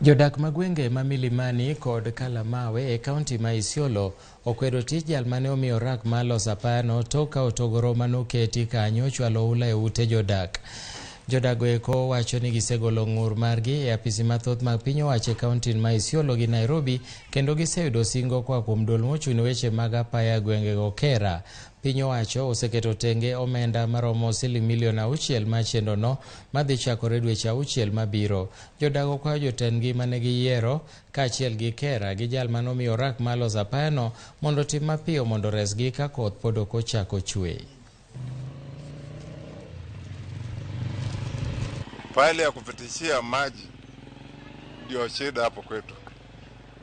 Jodak ma gwenge ma Milimani kod Kalamawe e kaunti ma Isiolo okwedo tij jal mane omiyo rak mar loso apayano tok ka otogoro manoketi kanyo ochwalo oula e ute jodak. Jodago eko wacho ni gisegolo ng'ur margi e apisi mathoth mag piny owacho e kaunti ma Isiolo gi Nairobi kendo giseyudo singo koa kuom duol mochung' ne weche mag apaya e gwengego KERA. Piny owacho oseketo tenge omenda maromo siling milion 6 mar chenrono madhi chakore dweche 6 mabiro. Jodago kwayo jotendgi mane giyiero kaachiel gi KERA gi jal manomiyo rak mar loso apayano mondo otim mapiyo mondo oresgi ka koth pod ok ochako chwe. Pale ya kupitishia maji ndio shida hapo kwetu,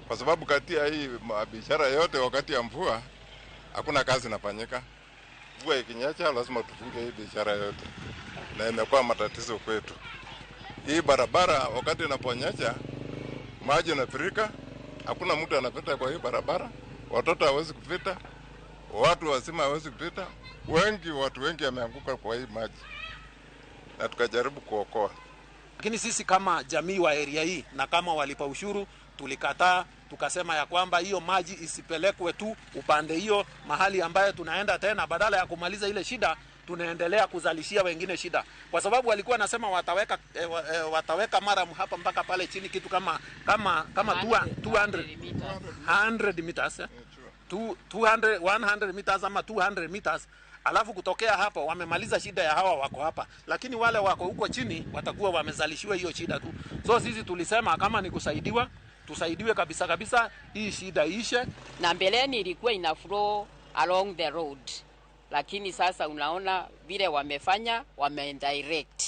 kwa sababu kati ya hii biashara yote wakati ya mvua hakuna kazi inafanyika. Mvua ikinyesha lazima tufunge hii biashara yote, na imekuwa matatizo kwetu. Hii barabara wakati inaponyesha maji yanafurika, hakuna mtu anapita kwa hii barabara, watoto hawezi kupita, watu wazima hawezi kupita, wengi watu wengi wameanguka kwa hii maji, na tukajaribu kuokoa. Lakini sisi kama jamii wa area hii na kama walipa ushuru tulikataa, tukasema ya kwamba hiyo maji isipelekwe tu upande hiyo mahali ambayo tunaenda tena, badala ya kumaliza ile shida tunaendelea kuzalishia wengine shida, kwa sababu walikuwa nasema wataweka wataweka mara hapa mpaka pale chini kitu kama 200 meters, 200 100 meters ama 200 meters. Alafu kutokea hapo wamemaliza shida ya hawa wako hapa, lakini wale wako huko chini watakuwa wamezalishiwa hiyo shida tu. So sisi tulisema kama ni kusaidiwa, tusaidiwe kabisa kabisa, hii shida ishe. Na mbeleni ilikuwa ina flow along the road, lakini sasa unaona vile wamefanya, wame direct,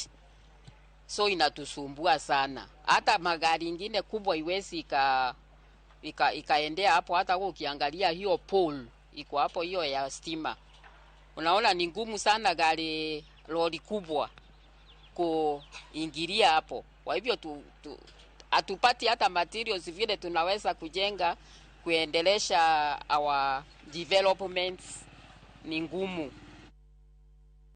so inatusumbua sana. Hata magari ingine kubwa iwezi ikaendea hapo. Hata ukiangalia hiyo pole iko hapo, hiyo ya stima, unaona ni ngumu sana gari lori kubwa kuingilia hapo. Kwa hivyo hatupati hata materials vile tunaweza kujenga kuendelesha our developments, ni ngumu.